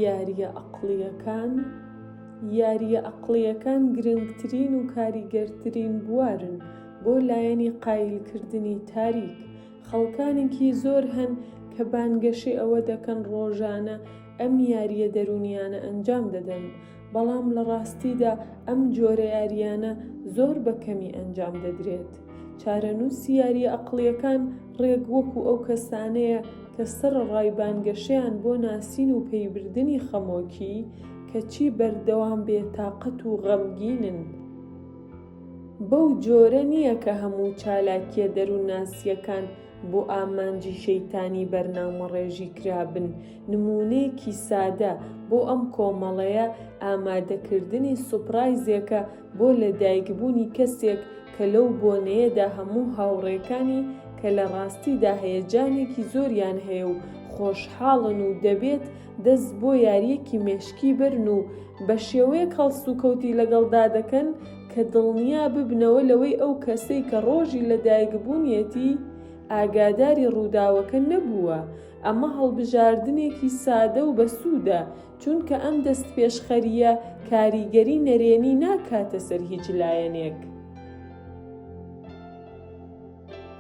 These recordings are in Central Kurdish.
یارییە ئەقڵییەکان، یارییە ئەقڵییەکان گرنگترین و کاریگەرترین بوارن بۆ لایەنی قایلکردنی تاریک. خەڵکانێکی زۆر هەن کە بانگەشەی ئەوە دەکەن ڕۆژانە ئەم یارییە دەروونییانە ئەنجام دەدەن، بەڵام لە ڕاستیدا ئەم جۆرە یارییانە زۆر بە کەمی ئەنجام دەدرێت. چارەنووسی یارییە ئەقڵییەکان ڕێک وەکو ئەو کەسانەیە کە سەرەڕای بانگەشەیان بۆ ناسین و پەیبردنی خەمۆکی، کەچی بەردەوام بێتاقەت و غەمگینن. بەو جۆرە نییە کە هەموو چالاکییە دەروونناسییەکان بۆ ئامانجی شەیتانی بەرنامەڕێژی کرابن، نموونەیەکی سادە بۆ ئەم کۆمەڵەیە ئامادەکردنی سوپرایزێکە بۆ لەدایکبوونی کەسێک کە لەو بۆنەیەدا هەموو هاوڕێکانی کە لە ڕاستیدا هەیەجانێکی زۆریان هەیە و خۆشحاڵن و دەبێت دەست بۆ یارییەکی مێشکی بەرن و بە شێوەیەک هەڵسوکەوتی لەگەڵدا دەکەن کە دڵنیا ببنەوە لەوەی ئەو کەسەی کە ڕۆژی لەدایکبوونیەتی ئاگاداری ڕووداوەکە نەبووە، ئەمە هەڵبژاردنێکی سادە و بەسوودە، چونکە ئەم دەستپێشخەرییە کاریگەری نەرێنی ناکاتە سەر هیچ لایەنێک.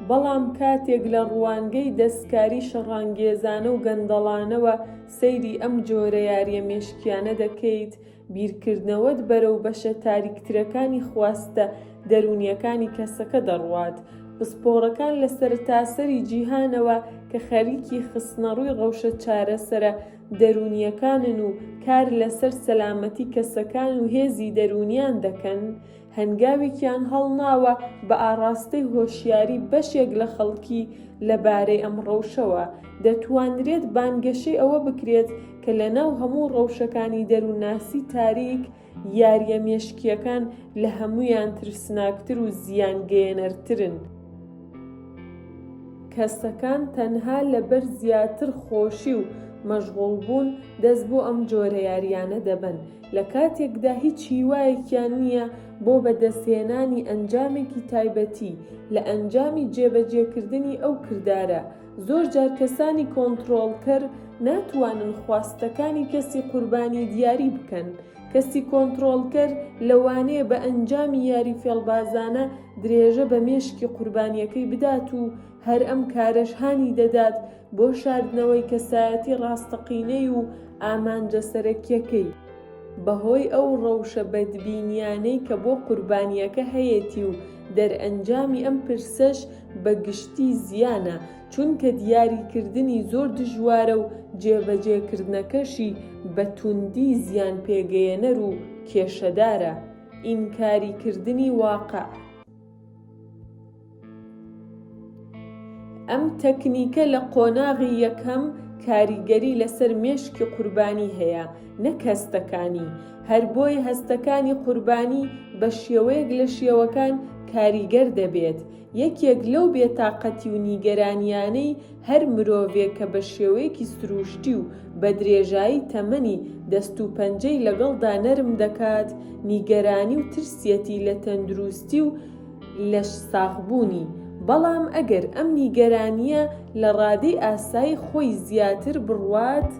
بەڵام کاتێک لە ڕوانگەی دەستکاری شەڕانگێزانە و گەندەڵانەوە سەیری ئەم جۆرە یارییە مێشکییانە دەکەیت، بیرکردنەوەت بەرەو بەشە تاریکترەکانی خواستە دەروونییەکانی کەسەکە دەڕوات. پسپۆڕەکان لە سەرتاسەری جیهانەوە کە خەریکی خستنەڕووی ڕەوشە چارەسەرە دەروونییەکانن و کار لەسەر سەلامەتی کەسەکان و هێزی دەروونیان دەکەن، هەنگاوێکیان هەڵناوە بە ئاڕاستەی هۆشیاری بەشێک لە خەڵکی لە بارەی ئەم ڕەوشەوە. دەتوانرێت بانگەشەی ئەوە بکرێت کە لە ناو هەموو ڕەوشەکانی دەروونناسی تاریک، یارییە مێشکییەکان لە هەموویان ترسناکتر و زیانگەیەنەرترن. کەسەکان تەنها لەبەر زیاتر خۆشی و مەشغوڵبوون دەست بۆ ئەم جۆرە یارییانە دەبەن، لە کاتێکدا هیچ هیوایەکیان نییە بۆ بەدەستهێنانی ئەنجامێکی تایبەتی لە ئەنجامی جێبەجێکردنی ئەو کردارە، زۆرجار کەسانی کۆنتڕۆڵکەر ناتوانن خواستەکانی کەسی قوربانی دیاری بکەن، کەسی کۆنتڕۆڵکەر لەوانەیە بە ئەنجامی یاری فێڵبازانە درێژە بە مێشکی قوربانیەکەی بدات و هەر ئەم کارەش هانی دەدات بۆ شاردنەوەی کەسایەتی ڕاستەقینەی و ئامانجە سەرەکیەکەی. بەهۆی ئەو ڕەوشە بەدبینیانەی کە بۆ قوربانیەکە هەیەتی و دەرئەنجامی ئەم پرسەش بە گشتی زیانە، چونکە دیاریکردنی زۆر دژوارە و جێبەجێکردنەکەشی بە توندی زیانپێگەیەنەر و کێشەدارە. ئینکاریکردنی واقع. ئەم تەکنیکە لە قۆناغی یەکەم کاریگەری لەسەر مێشکی قوربانی هەیە نەک هەستەکانی، هەر بۆیە هەستەکانی قوربانی بە شێوەیەک لە شێوەکان کاریگەر دەبێت، یەکێک لەو بێتاقەتی و نیگەرانیانەی هەر مرۆڤێک کە بە شێوەیەکی سروشتی و بە درێژایی تەمەنی دەست و پەنجەی لەگەڵدا نەرم دەکات، نیگەرانی و ترسیەتی لە تەندروستی و لەشساغبوونی، بەڵام ئەگەر ئەم نیگەرانییە لە ڕادەی ئاسایی خۆی زیاتر بڕوات،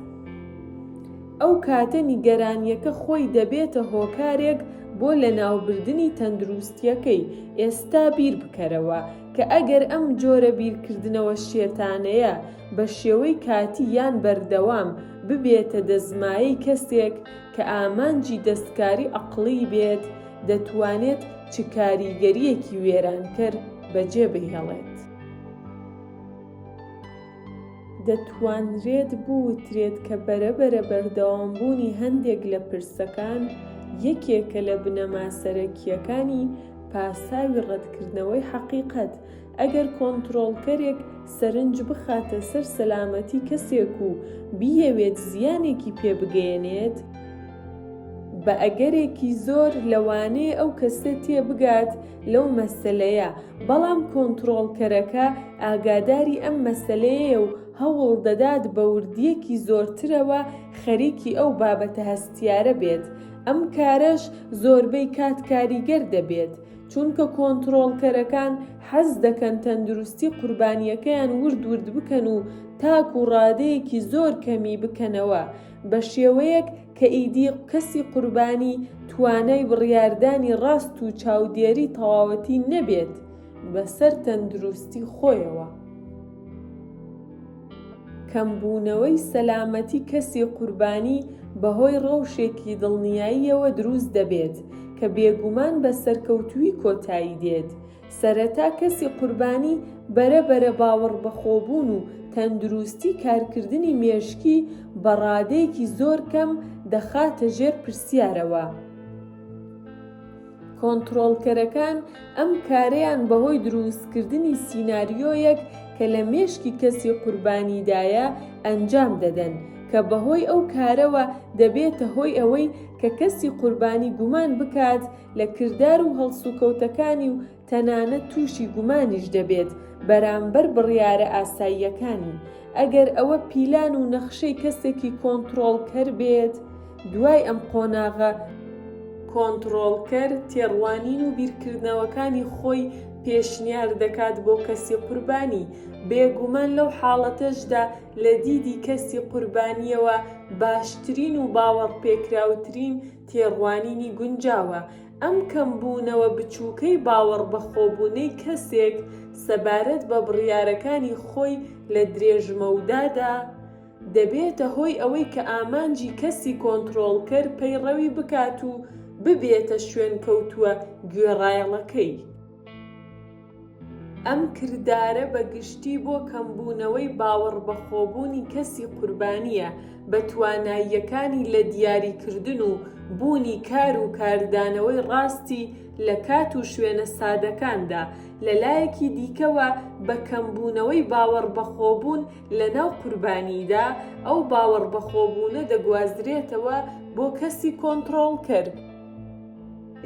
ئەو کاتە نیگەرانییەکە خۆی دەبێتە هۆکارێک بۆ لەناوبردنی تەندروستییەکەی، ئێستا بیر بکەرەوە کە ئەگەر ئەم جۆرە بیرکردنەوە شێتانەیە بە شێوەی کاتی یان بەردەوام ببێتە دەستمایەی کەسێک کە ئامانجی دەستکاری ئەقڵی بێت، دەتوانێت چ کاریگەرییەکی وێرانکەر بەجێ بهێڵێت. دەتوانرێت بوترێت کە بەرەبەرە بەردەوامبوونی هەندێک لە پرسەکان یەکێکە لە بنەما سەرەکییەکانی پاساوی ڕەتکردنەوەی حەقیقەت، ئەگەر کۆنترۆڵکەرێک سەرنج بخاتە سەر سەلامەتی کەسێک و بیەوێت زیانێکی پێ بگەیەنێت، بە ئەگەرێکی زۆر لەوانەیە ئەو کەسە تێبگات لەو مەسەلەیە، بەڵام کۆنترۆڵکەرەکە ئاگاداری ئەم مەسەلەیەیە و هەوڵ دەدات بە وردییەکی زۆرترەوە خەریکی ئەو بابەتە هەستیارە بێت، ئەم کارەش زۆربەی کات کاریگەر دەبێت، چونکە کۆنترۆڵکەرەکان حەز دەکەن تەندروستی قوربانییەکەیان ورد ورد بکەن و تاکو ڕادەیەکی زۆر کەمی بکەنەوە. بە شێوەیەک کە ئیدی کەسی قوربانی توانای بڕیاردانی ڕاست و چاودێری تەواوەتی نەبێت بەسەر تەندروستی خۆیەوە. کەمبوونەوەی سەلامەتی کەسی قوربانی بەهۆی ڕەوشێکی دڵنیاییەوە دروست دەبێت کە بێگومان بە سەرکەوتووی کۆتایی دێت. سەرەتا کەسی قوربانی بەرە بەرە باوەڕبەخۆبوون و تەندروستی کارکردنی مێشکی بە ڕادەیەکی زۆر کەم دەخاتە ژێر پرسیارەوە. کۆنتڕۆڵکەرەکان ئەم کارەیان بەهۆی دروستکردنی سیناریۆیەک کە لە مێشکی کەسی قوربانیدایە ئەنجام دەدەن، کە بەهۆی ئەو کارەوە دەبێتە هۆی ئەوەی کە کەسی قوربانی گومان بکات لە کردار و هەڵسوکەوتەکانی و تەنانەت تووشی گومانیش دەبێت بەرامبەر بڕیارە ئاساییەکانی، ئەگەر ئەوە پیلان و نەخشەی کەسێکی کۆنتڕۆڵکەر بێت، دوای ئەم قۆناغە، کۆنتڕۆڵکەر تێڕوانین و بیرکردنەوەکانی خۆی پێشنیار دەکات بۆ کەسی قوربانی، بێگومان لەو حاڵەتەشدا لە دیدی کەسی قوربانییەوە باشترین و باوەڕپێکراوترین تێڕوانینی گونجاوە، ئەم کەمبوونەوە بچووکەی باوەڕبەخۆبوونەی کەسێک سەبارەت بە بڕیارەکانی خۆی لە درێژمەودادا، دەبێتە هۆی ئەوەی کە ئامانجی کەسی کۆنترۆڵکەر پەیڕەوی بکات و ببێتە شوێنکەوتووە گوێڕایەڵەکەی. ئەم کردارە بە گشتی بۆ کەمبوونەوەی باوەڕبەخۆبوونی کەسی قوربانییە بە تواناییەکانی لە دیاریکردن و بوونی کار و کاردانەوەی ڕاستی لە کات و شوێنە سادەکاندا، لە لایەکی دیکەوە بە کەمبوونەوەی باوەڕبەخۆبوون لەناو قوربانیدا، ئەو باوەڕبەخۆبوونە دەگوازرێتەوە بۆ کەسی کۆنتڕۆڵکەر.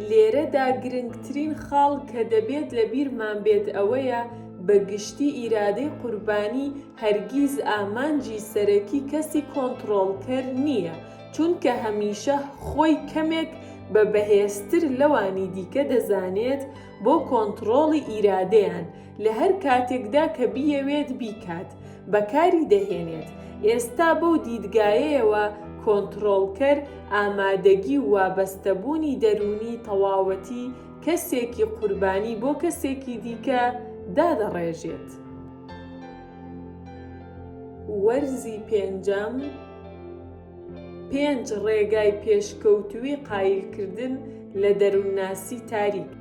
لێرەدا گرنگترین خاڵ کە دەبێت لەبیرمان بێت ئەوەیە، بە گشتی ئیرادەی قوربانی هەرگیز ئامانجی سەرەکی کەسی کۆنتڕۆڵکەر نییە، چونکە هەمیشە خۆی کەمێک بە بەهێزتر لەوانی دیکە دەزانێت بۆ کۆنتڕۆڵی ئیرادەیان، لە هەر کاتێکدا کە بیەوێت بیکات، بەکاری دەهێنێت. ئێستا بەو دیدگایەیەوە کۆنتڕۆڵکەر ئامادەگی و وابەستەبوونی دەروونی تەواوەتی کەسێکی قوربانی بۆ کەسێکی دیکە دادەڕێژێت. وەرزی پێنجەم، پێنج ڕێگای پێشکەوتووی قایلکردن لە دەروونناسی تاریک.